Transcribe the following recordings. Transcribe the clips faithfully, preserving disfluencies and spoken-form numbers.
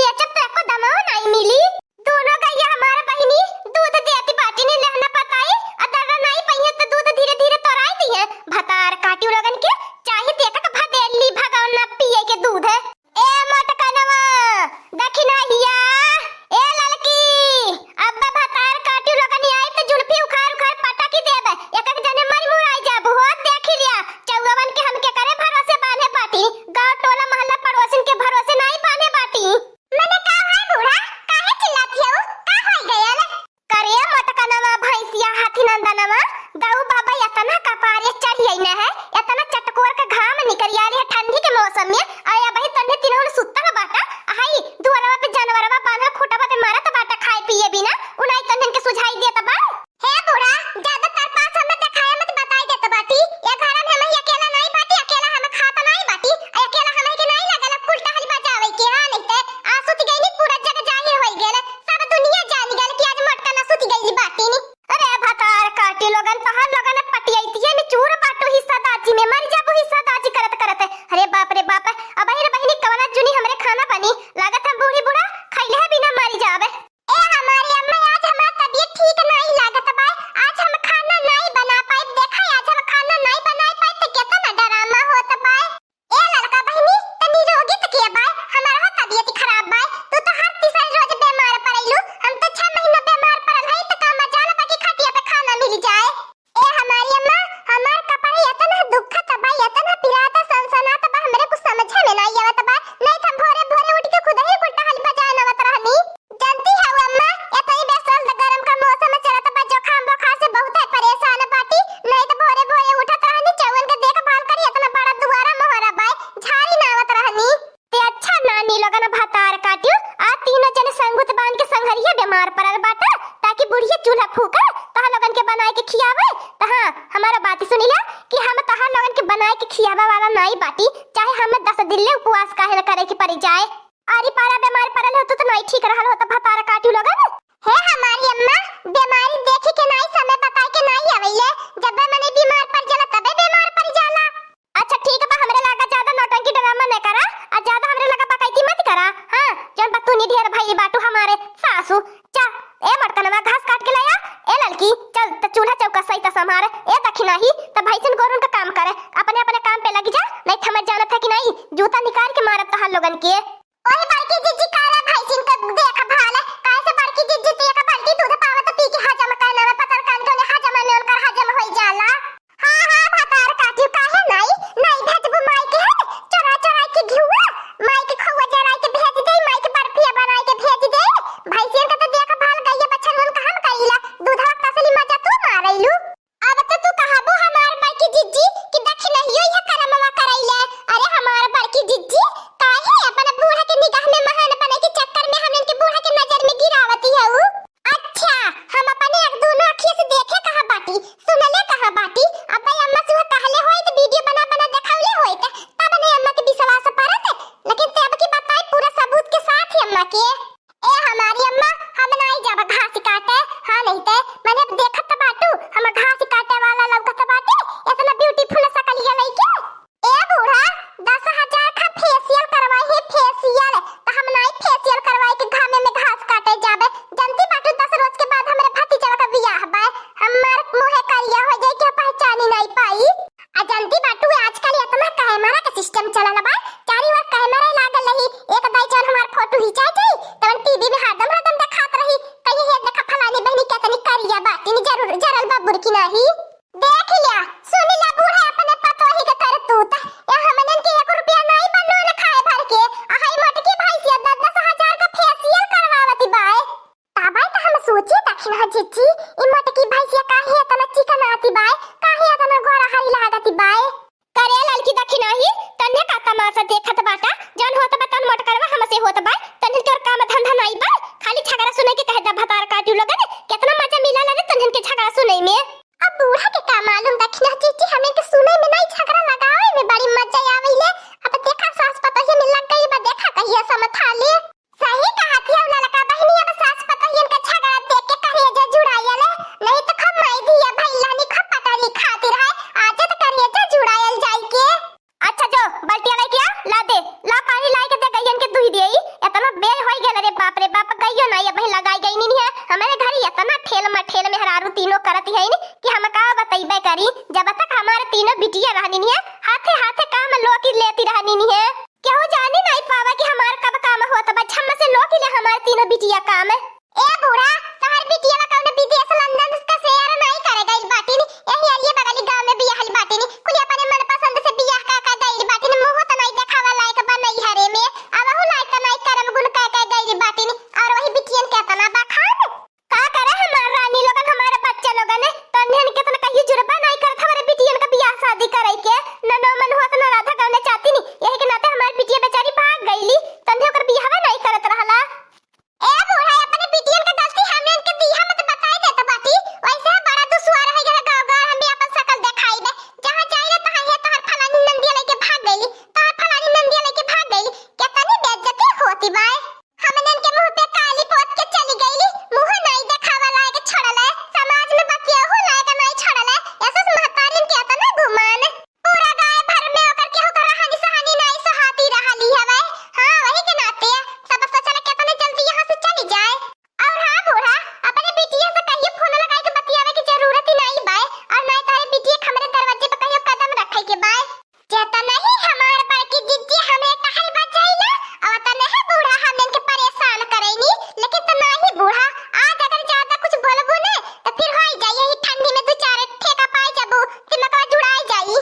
बेचब त एको दमवा नाई मिली। दोनों गइया हमार बहिनी दूध देती बाटी नी, लेहना पताई, आ दर्रा नाई पइहें त दूध धीरे धीरे तोराई दिहें। भतार काटी उ लोगन के, चाहे देखक भदेली भगौना पिए के दूध है। ए मोटकनवा, दखिनहिया, ए ललकी, अब्बा भतार काटी उ लोगन आई त जुल्फी उखार उखार पटकी देब। एक एक जने मरी मुराई जाबू हो, देखि लिया। चउवन के हम केकरे भरोसे बान्हे बाटी, गाँव टोला मोहल्ला पड़ोसिन के भरोसे नाई बान्हे बाटी। मने का है बूढ़ा, काहे चिल्लात हऊ, का होई गयल? करे मोटकनवा भैंसिया हाथी नंदनवा, गऊ बाबा एतना कपारे चढ़ियैने है, एतना चटकोर के घाम निकरि आइल है ठंडी के मौसम में, आ अबही तन्ने तिनहुन सुत्तल बाटा, आ हई दुअरवा पे जानवरवा बान्हल खूंटवा पे मरत बाटा खाए पिए बिना, उनाई तन्हन के सुझाई देत बा। हे बूढ़ा, ज्यादा तरपास हमें देखाए मत, बताई देत बाटी, ए घर में हमही अकेला नाई बाटी, अकेला हम खात नाई बाटी, आ अकेला हमही के नाई लागल कुल टहल बजावे के, हाँ, नहीं ते आ सुत गई नी, पूरा जग जाहिर होई गेल, सब दुनिया जान गेल कि आज मोटकना सुत गई बाटी नी। अरे भतार काटी लोगन, तोहर लोगन पटियैतिये में चूर बाटू हिस्सा दाजी में, मर जाबू हिस्सा दाजी करत करत। अरे बाप रे बाप, अबही रे बहिनी कवना जुनी हमरे खाना बनी, लागत है बूढ़ी बूढ़ा खैले बिना मर जाबे। ए हमारी अम्मा, आज हमार तबीयत ठीक नाई लागत बा, आज हम खाना नाई बना पाइब। देखा, आज हम खाना नाई बना पाइब त केतना ड्रामा होत बा। ए ललका बहिनी, त निरोगी त के बाय, हमार हो तबीयत खराब बाय। तू तो हर तीसरे रोज बीमार पड़ैलू, हम तो छह महीना बीमार पड़ल हई, त का मजाल बा कि खटिया पे खाना मिल जाए। ए हमारी अम्मा, हमार कपार एतना दुखत बा, एतना पिरात, सनसनात बा, हमरे कुछ समझे में नाई आवत बा। नहीं त हम भोरे भोरे उठ के खुदही कुल टहल बजाए आवत रहनी। जानती हऊ अम्मा, एतई बेसल गरम का मौसम चलत बा, जुकाम बुखार से बहुत है परेशान बाटी। नहीं त भोरे भोरे उठत रहनी, चउवन के देखभाल करी, एतना बड़ा दुआरा मोहरा बाय, झाड़ी नावत रहनी। ते अच्छा नानी लोगन भतार काटियो, आ तीनों जने संगुत बांध के संघरिया बीमार पड़ल बाटा, ताकि बुढ़िया चूल्हा फूका, तोहर लोगन के बनाए के खियावे। त हाँ, हमारा बात सुनी ला कि हम तोहर लोगन के बनाए के खियावे वाला नाई बाटी, चाहे हम दस दिन ले उपवास काहे न करे के पड़ जाए। आरी पारा बीमार पड़ल हो, तू तो नाई ठीक रहल हो, त भतार काटियो लोगन। हे हमारी अम्मा, बीमारी देखी के नाई, समय बताए के नाई आवेले, जब मने बीमार पड़ जाला तबे बीमार पड़ जाला। अच्छा ठीक बा, हमरे लगा ज्यादा नौटंकी ड्रामा न करा, आ ज्यादा हमरे लगा बकैती मत करा। हाँ, जौन बतूनी ढेर भई बाटू हमारे सासू। जा, ए मोटकनवा घास काट के लाया, ए ललकी, चल त चूल्हा चौका सही त संभार, ए दखिनही त भैंसिन गोरुन का काम करे, अपने अपने काम पे लगी जा, नहीं थमत जानत है कि नहीं, जूता निकाल के मारब तोहार लोगन के। ओही बड़की जिज्जी काला भैंसिन के देखभाल, काहे से बड़की जिज्जी तो एक बाल्टी दूध पावत पी के हजम करना में पतरकान के ओने हजम में उनकर हजम होई जाला। हाँ, हाँ, भतार काटियो काहे नाई, नाई भेजबू माई के है, चोरा चोरा के घिउआ, माई के खौआ जराई के भेज दे, माई के बर्फिया बनाई के भेज दे। भैंसिन के तो देखभाल गइया बछरुन का हम करीला, दूधवा के असली मजा तू मारैलू। अब तो तू कहबू हमार बड़की जिज्जी कि दखिनहियो यह करमवा करैले। अरे हमार बड़की जिज्जी, काहे अपन बूढ़ा के निगाह में महान बने के चक्कर में हमन के बूढ़ा के नजर में गिरावती हऊ? अच्छा, हम अपने एक दोनों अखिए से देखे कहाँ बाटी, सुनले कहाँ बाटी। अब भाई अम्मा से कहले होइत, वीडियो बना बना दिखौले होइत, तब नहीं अम्मा के विश्वास परत। लेकिन ते अब की बताई पूरा सबूत के साथ ही अम्मा के। ए हमारी अम्मा, हम नाई जाब घास काटे, हाँ नहीं ते, मने अब देखत बाटू, हम घास काटे वाला लौकत बाटे, इतना beautiful सकलिया लइके। ए बूढ़ा, दस हजार का facial करवाई है, facial, त हम नाई facial करवाई के घामे में घास काटे जाबे। जनती बाटू, दस रोज के बाद हमरे भतीजवा का बियाह बा, हमार मुँहे करिया हो जाई कि पहचानी नाई पाई। आ जनती बाटू, आजकल इतना कैमरा का system चलल बा, चारी ओर कैमरा लागल रही, एक दाई जौन हमार फोटो खिंचा जाई, तवन टीवी में हरदम हरदम देखात रही, कहीं हे देखा फलानी बहनी केतनी करिया बाटी, जरूर जरल बा बुरकी नाही। देख लिया, सुन लिया बूढ़ा अपने पतोही के करतूत, या हमनन के एक रुपया नाही बा नून खाए भर के, आ हई मोटकी भैंसिया दस दस हजार का facial करवावती बाय। तबे त हम सोचे दखिनहा जिज्जी, ई मोटकी भैंसिया काहे एतना चिकनाती बाय, काहे एतना गोरा हरी लागती बाय? करे ललकी दखिनही, तन्ने का तमाशा देखत बाटा, जौन होत बा तौन मोटकरवा हमसे होत बाय, तन्ने तोर काम धंधा नाई बा, खाली झगड़ा सुने के कहे दा भतार काटू लोगन, केतना मजा मिला ला रे तन्हन के झगड़ा सुने में। अब बूढ़ा के का मालूम दखिनहा जिज्जी, हमें के सुने में नाई झगड़ा लगावे में बड़ी मजा आवेले। अब देखा सास पतोहिया में लग गई बा, देखा कहिया समथा ले। सही कहत हियौ ललका बहिनी, अब सास पतोहियन के झगड़ा देख के करेजा जुड़ायल, नहीं तो खूब माई धिया भइलहनी खूब पटरी खातिर है, आज तो करेजा जुड़ायल जाई के। अच्छा जो, बल्टिया लेके आ, ला दे, ला पानी लाई के दे, गइयन के दुही देई, एतना बेर होई करत हइन कि हम का बतइबे करी, जब तक हमार तीनों बिटिया रहनी है, हाथे हाथे काम लोकी लेती रहनी है। केहू जानी नाहीं पावे कि हमार कब काम होत बा, झम्म से लोकी ले हमार तीनों बिटिया काम। ए बूढ़ा, तोहर बिटिया बा कौनो विदेश लंदन का सैर नाहीं करे गइल बाटिन, यही अरिये बगली गाँव में बियाहल बाटिन। कुल अपने मनपसंद से बियाह क क गइल बाटिन, मुँह त नाहीं देखावा लायक बा नैहरे में, अबहू लायक त नाहीं करम गुण क क गइल बाटिन, और वही बिटियन के एतना बखान। का करे हमार रानी लोगन, हमार बच्चा लोगन, तन्हन के तना कहियो जुरबा नाहीं करत हमारे बिटियन का बियाह शादी करे के, न नौ मन होत न राधा गौने चाहती नी, यही के नाते हमार बिटिया बेचारी भाग गइली, तन्हे ओकर बियाहवा नाहीं करत रहला। ए बूढ़ा, अपने बिटियन का गलती हमने इनके दिया मत बताई देत बाटी, वैसे बड़ा दुश्वार है घर गाँव घर हम भी अपन शकल देखाई बे, जहाँ जाई ना तहाँ ये तोहर फलानी नंदिया लेके भाग गइली, तोहर फलानी नंदिया लेके भाग गइली, केतनी बेइज्जती होती बाय। हमनन के मुँह पे काली पोत के चली गईली, मुँह नाई देखावा लायक छोड़ले, समाज में बतियाहू लायक नाई छोड़ले, ऐसे से महतारिन के एतना गुमान। पूरा गाँव भर में ओकर केहू का रहनी सहनी नाई सोहाती रहली हवे। हाँ, वही के नाते सब सोचले केतने जल्दी यहाँ से चली जाए। और हाँ बूढ़ा, अपने बिटिया से कहियो फोन लगाई के बतियावे की जरूरत ही नाई बाय, और नाई तारे बिटिया के हमरे दरवाजे पे कहियो कदम रखे के बाय। जेतना ही हमार बड़की जिज्जी हमें टहल बजाइला, ओतने ही बूढ़ा हमन के परेशान करैनी। लेकिन त नाही बूढ़ा, आज अगर ज्यादा कुछ बोलबू ने, त फिर होई जाई यही ठंडी में दू चार ठेका पाई जाबू, दिमगवा जुड़ाई जाई।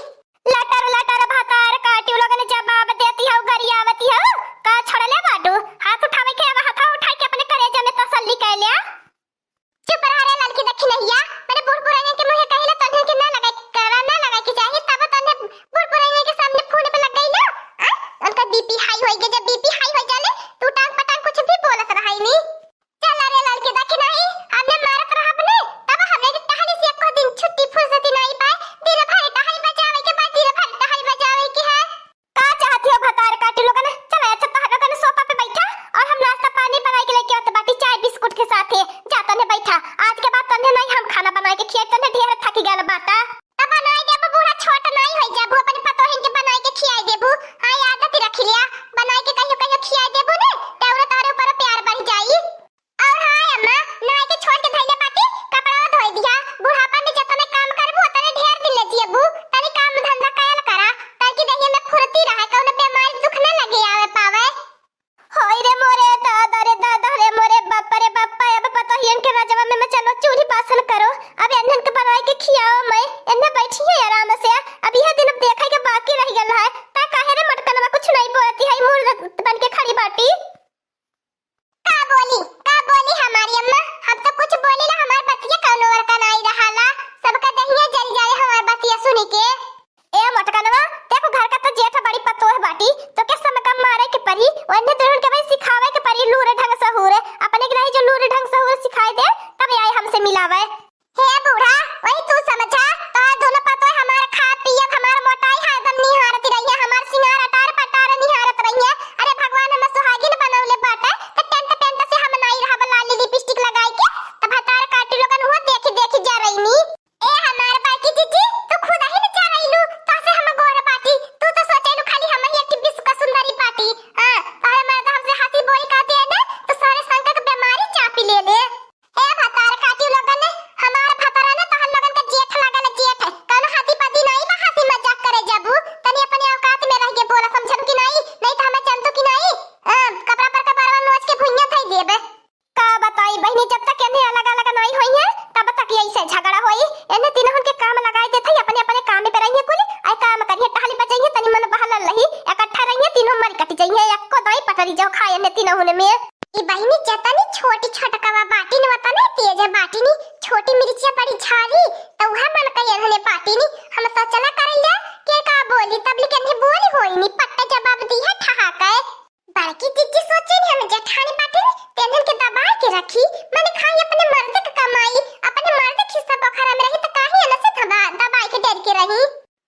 लटर लटर भतार काटियो लोगन जवाब देती हौ, गरियावती हौ, का छोड़ले बाटू? हाथ उठावे के अब हाथ उठाई के अपने करेजा में तसल्ली कर लिया। चुप रह रे ललकी दखिनहिया, मने बूढ़ पुरनिया के मुँहे कहिले तन्हे के ना लगे, करा ना लगे के चाही, तब तन्हे बूढ़ पुरनिया के सामने फोन पे लग गई ना। आ? उनका बीपी हाई होई गए, जब बीपी हाई होई जाले, तू टांग पटांग कुछ भी बोलत रहाई नी। चल रे ललकी दखिनही, हमने मारत रहब ने, तब हमने के टहली से एको दिन छुट्टी फुर्सती नाई पाए, दिन भर टहल बजावे के बाद, दिन भर टहल बजावे के है। का चाहती हो भतार काटी लोगन? चला अच्छा तोहर लोगन सोफा पे बैठा और हम नाश्ता पानी बनाई के लेके आवत बाटी चाय बिस्कुट के साथे। जा तन्हे बैठा, आज के बाद तन्हे नहीं हम खाना बनाई के खियाई, तन्हे ढेर थकी गल बाटा। त बनाई देबू बूढ़ा, छोट नहीं होई जाबू, अपनी पतोहिन के बनाई के खियाई देबू। हाँ, आदत रख लिया, बनाई के कहियो कहियो खियाई देबू ने, तौरे तोहरे ऊपर प्यार बढ़ जाई। और हाँ अम्मा, नहाए के छोड़ के धइले बाटी, कपड़ा धोई दिया। बुढ़ापा में जतने काम करबू, उतने ढेर दिन ले जियबू। तनी काम धंधा कयल करा, ताकि देहिया में फुर्ती रहे, कौनो बीमारी दुख न लगे आवे पावे। होई रे मोरे दादा रे दादा रे मोरे बापा रे बापा, अब पतोहियन के रजवा में, में चलो चूल्ही बासन करो, अब एन्हन के बनाए के खियाओ, मैं एन्हे बैठी है आराम से। अब यह दिन अब देखे के बाकी रह गल है, ता काहे रे मटकनवा कुछ नहीं बोलती है, मूर्ख बन के खड़ी बाटी। का बोली, का बोली हमारी अम्मा? हम तो कुछ बोली ना, हमार बतिया कौनो और का नाई रहाला। सबका दहिया जल जाए हमार बतिया सुनी के। ए मोटकनवा, देखो घर का तो जेठ बड़ी पतोह बाटी, तो के सब काम मारे के परी, ओन्हे दुल्हन के भाई सिखावे के परी लूर ढंग सहूर। अपने के नहीं जो लूर ढंग सहूर सिखाई दे, तब आए हमसे मिलावे। हे बूढ़ा, वही तू समझा, तोहार दोनों पतोह हमार खा पियत, हमार मोटाई हरदम निहारत रहिया, हमार सिंगार अटार पटार निहारत रहिया। अरे भगवान हमें सुहागिन बनौले बाटे, त टेंट पेंट से हम नाई रहब, लाली लिपस्टिक लगाई के, त भतार काटी लोगन हुआ देखी देखी जा रही नी। ए हमार बड़की जीजी, तू खुद ही न जा रहीलू, तो से हम गोर बाटी, तू तो सोचेलू खाली हम ही एक बिस्व का सुंदरी बाटी। हाँ, तोहरे मर्द हमसे हंसी बोली कहते हैं ना, तो सारे संका के बीमारी चापी ले ले। ए भतार काटी लोगन ने, हमार भतारा ने तोहन लोगन के जेठ लागल जेठ। कौनो हाथी पादी नाई बा हाथी मजाक करे जाबू। तनी अपने औकात में रह के बोला समझब कि नाई, नहीं तो हमें चंदू कि नाई। अ, कपड़ा पर कपड़वा नोच के भुइयां धई देबे। का बताई बहिनी, जब तक एन्हे अलग अलग नाई होई है, तब तक यही से झगड़ा होई। एन्हे तीनों के काम लगाई देत है, अपने अपने काम पे रहिए कुल, आई काम करिए, टहली बजाइए, तनी मन बहलल रही, इकट्ठा रहिए, तीनों मर कट जाइए, एको दाई पटरी जो खाए एन्हे तीनों में। ई बहिनी जतनी छोटी छोटकवा बाटिन वतने तेज बाटिनी, छोटी मिर्चिया बड़ी झाली, त उहे मन कई एन्हने बाटिनी। हम सोचला करल जा के का बोली, तब लेके एन्हे बोली होइनी, पट्टा जवाब दी है ठहाके। बड़की जिज्जी सोचिन हम जेठानी बाटिन, तेन्हन के दबाए के रखी, मन खाई अपने मर्द के कमाई, अपने मर्द के हिस्सा बोखरा में रही त काहे अलग से दबा, दबाए के डर के रही।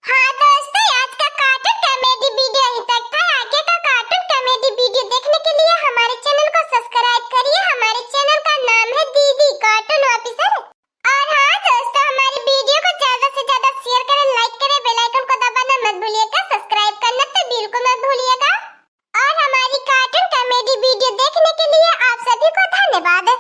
हाँ दोस्तों, आज का cartoon comedy video यहीं तक था। आगे का cartoon comedy video देखने के लिए हमारे channel को subscribe करिए। हमारे channel का नाम है दीदी Cartoon Officer। और हाँ दोस्तों, हमारी video को ज्यादा से ज्यादा share करें, like करें, bell icon को दबाना मत भूलिएगा, subscribe करना तो बिल्कुल मत भूलिएगा। और हमारी cartoon comedy video देखने के लिए आप सभी को धन्यवाद।